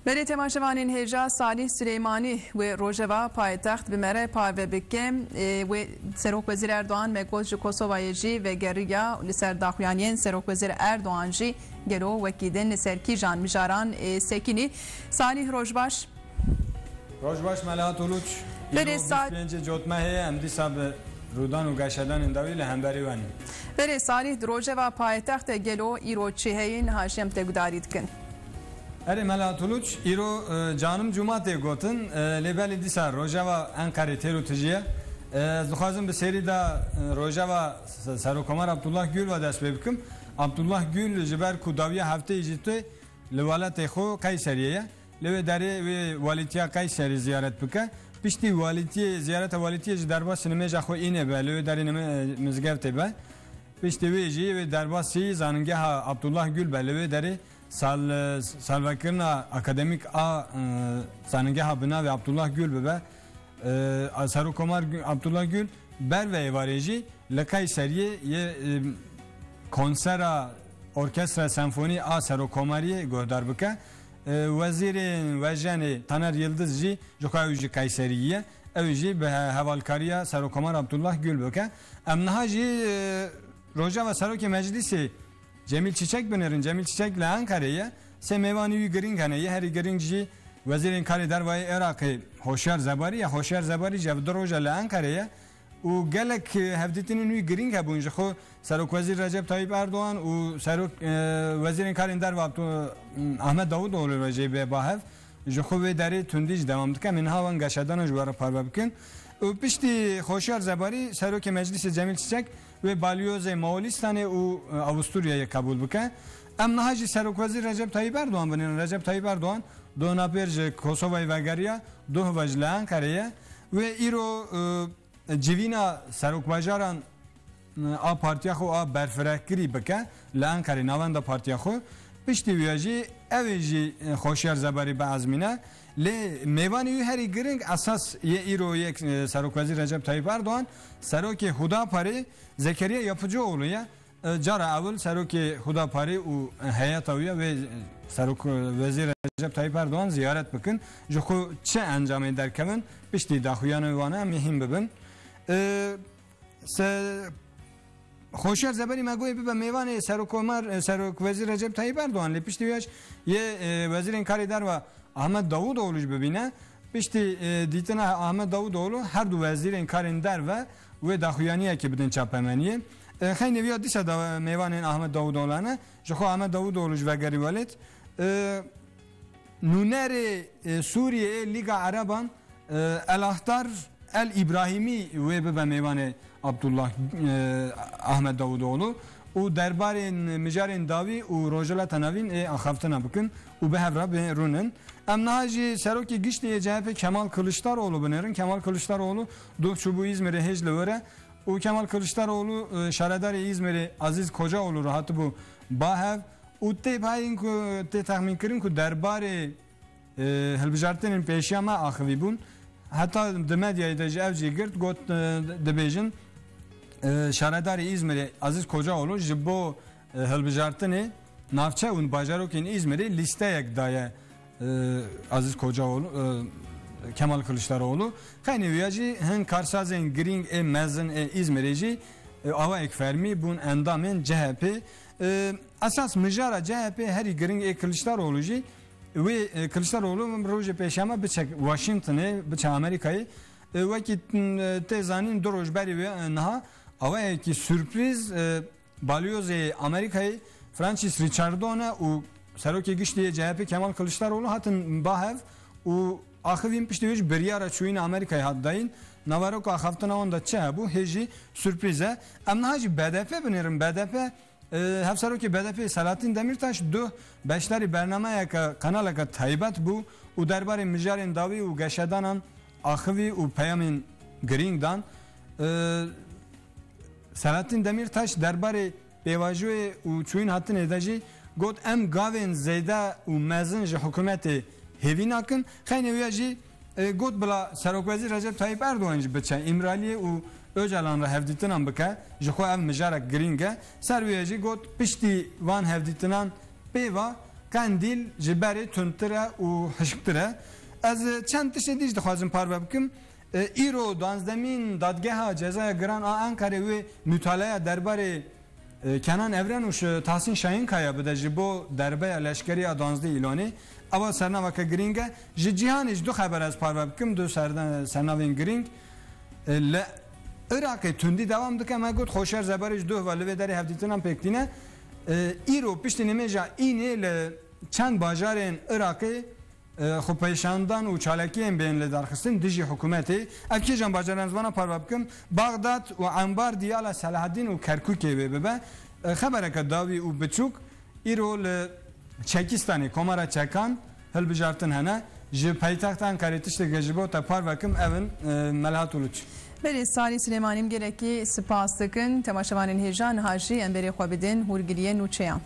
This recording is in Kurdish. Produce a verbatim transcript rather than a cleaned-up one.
Belê temaşevanên hêja, Salih Silêmanî wê rojeva paytext bi me re parve bike. Ê, wê Serokwezîr Erdogan me got ji Kosovayê jî vegeriya û li ser daxuyaniyên Serokwezîr Erdogan jî gelo wekî din li ser kîjan mijaran, ê, sekinî. Salih, roj baş. Roj baş Melahat Uluç. Berê Îro saet bîst pêncê Cotmehê ye, em dîsa bi rûdan û geşedanên dawî li hemberî we ne. Berê Salih, di rojeva paytextê gelo îro çi heye, niha jî em te gudarî dikin. Erê Melahat Uluç, îro, e, canim cuma tê gotin, e, lê belê dîsa rojeva Enqerê têr û tijî ye. E, ez dixwazim bi serî de, e, rojeva S-, Serokomar Abdullah Gül ve dest pê bikim. Abdullah Gül ji ber ku dawiya hefteyê jî tê li welatê xwe Qeyseriyê ye. Li wê derê wê walîtiya Qeyserî ziyaret bike. Piştî walîtiyê, ziyareta walîtiyê ji derbasî nimêja xwe înê be, li wê derê nime-, mizgeftê be. Piştî wê jî wê derbasî zanîngeha Abdullah Gül be, li wê derê sal-, salvekirina akademîk a, e, zanîngeha bi navê Abdullah Gül bibe. E, a Serokomar Gü-, Abdullah Gül ber ve êvarê jî li Qeyseriyê yê, e, konsera Orkestra Senfonî a Serokomariyê guhdar bike. E, Wezîrê Wejenê Taner Yildiz jî ji xwe ew jî Qeyseriyî ye. Ew jî bi he-, hevalkariya Serokomar Abdullah Gül bike. Em niha jî, e, rojeva Serokê Meclîsê Cemîl Çiçek binêrin. Cemîl Çiçek li Enqerê ye. Sê mêvanî wî girîng hene. Yê herî girîng jî Wezîrên Karê Derve yê Iraqê Hoşyar Zebarî ye. Hoşyar Zebarî jî ev du roj e li Enqerê ye. Û gelek, e, hevdîtinên wî girîng hebûn. Ji xwe Serokwezîr Recep Tayyip Erdogan û Serok, e, Wezîrên Karên Derve Abdu-, Ahmet Davutoğlu re jê bê ba hev. Ji xwe wê derê tundî jî dewam dike. Em ê niha wan geşedana ji we re parve bikin. Û piştî Xoşyar Zebarî, Serokê Meclîsê Cemîl Çiçek wê balyozê Moğolistanê û, e, Avusturyayê qebûl bike. Em niha jî Serokwezîr Recep Tayyip Erdogan binêrin. Recep Tayyip Erdogan doh napêr ji Kosovayê vegeriya, doh ve ji li Enqereyê ye. Wê îro, e, civîna serokbajaran a partiya xwe a berfirehkirî bike li Enqerê navenda partiya xwe. Piştî wî jî ew ê jî, e, Xoşyar Zebarî biezmîne. Lê mêvanê wî herî giring esas yê îro yek, e, Serokwezîr Recep Tayyip Erdogan, serokê Hudaparê Zekeriya Yapıcıoğlu ye. E, cara ewil serokê Hudaparê û heyeta wî ye, wê, e, Serok, e, Wezîr Recep Tayyip Erdogan ziyaret bikin. Ji xwe çi encamê derkevin, piştî daxuyana wan e em ê hîn bibin. E, Se-, Xoşyar Zeberî me goyê bibe mêvanê Serokomar, Serok Wezîr Recep Tayyip Erdogan, lê piştî wî yê, e, Wezîrên Karê Derve Ahmet Davutoğlu jî bibîne. Piştî, e, dîtina Ahmet Davutoğlu her du Wezîrên Karên Derve wê daxuyaniyekê bidin çapemeniyê. E, xeynê wî ya dîsa da mêvanên Ahmet Davutoğlu ne. Ji xwe Ahmet Davutoğlu ji vegerî welêt. E, Nûnerê, e, Sûriyeyê Lîga Ereban, e, El Ahtar El Îbrahîmî wê bibe mêvanê Abdullah, e, Ahmet Davutoğlu û derbarên mijarên dawî û Rojhilata Navîn ê axaftina bikin û bi hev re bê rûnin. Em niha jî Serokê Giştî yê C H P Kemal Kılıçdaroğlu binêrin. Kemal Kılıçdaroğlu doh çûbû Îzmîrê hêj li wir e û Kemal Kılıçdaroğlu, e, şaredarê Îzmîrê Aziz Kocaoğlu re hatibû ba hev. Û tê bayîn ku, tê texmînkirin ku derbarê, e, hilbijartinên pêşiya me axivî bûn. Heta di medyayê de jî ev jî girt, got, e, dibêjin, e, şaredarê Îzmîrê Aziz Kocaoğlu ji bo, e, hilbijartinê navçe û bajarokên Îzmîrê lîsteyek daye, e, Aziz Kocaoğlu, e, Kemal Kılıçdaroğlu. Xeynî wîya jî hin karsazên girîng ê mezin ê Îzmîrê jî, e, awayek fermî bûn endamên C H P. E, esas mijara C H P herî giring ê Kiliçdaroğlu jî, wê, e, Kiliçdaroğlu rojê pêşeme biçe Washingtonê, biçe Amerîkayê. E, wekî, e, tê zanîn du roj berî wê, e, niha awayekî sürpriz, e, balyozê Amerîkayê Francis Richardson e û serokê giştî yê C H P Kemal Kiliçdaroğlu hatin ba hev û axivîn piştî wê jî biryara çûyîna Amerîkayê hat dayîn. Naveroka axaftina wan de çi hebû, hê jî sürpriz e. Em niha jî B D P binêrin. B D P, e, hevserokê B D P Selahattin Demirtaş duh beşdarî bernameyeke, kanaleke taybet bû û derbarê mijarên dawî û geşedanan axivî û peyamên girîng dan. E, Selahattin Demirtaş derbarê pêvajoyê û çûyîn hatinê de jî got, em gavên zêde û mezin ji hikûmetê hêvî nakin. Xeynê wîya jî, e, got, bila Serokwezîr Recep Tayyip Erdogan jî biçe Îmraliyê û Ocalan re hevdîtinan bike, ji xwe ev mijarek girîng e. Ser wîya jî got, piştî van hevdîtinan pê va Qendîl ji berê tundtir e û hişktir e. Ez çend tiştê dî jî dixwazim parve bikim. E, îro duwazdemîn Dadgeha Cezaya Giran a Enqerê wê mutaleya derbarê, e, Kenan Evren û ji Tahsîn Şahinkaya bide ji bo derbeya leşkerî ya duwazdeh Îlonê. Ewa sernaveke girîng e. Ji cîhanê ji du xeber ez parve bikim, du serde-, sernavên girîng. E, li Iraqê tundî dewam dike. Me got Xoşer Zebarê ji duh ve li vê derê hevdîtinan pêk tîne. E, îro piştî nimêja înê li çend bajarên Iraqê, e, xwepêşandan û çalakiyên bên li darxistin dijî hikûmetê. Ev kîjan bajaran, ez vana parve bikim, Baxdad û Enbar, Diyala, Selahaddîn û Kerkûkê wê bibe. E, xebereke dawî û biçûk, îro li Çekistanê, Komara Çekan, hilbijartin hene. Ji paytexta Enqerê tişteke ji bo te parve kim, ev in, e, Melahat Uluç. Belê, Salî Silêmanî, em gelekî spas dikin. Temaşevanên hêja, niha jî em berê xwe bidin hûrgiliyê nûçeyan.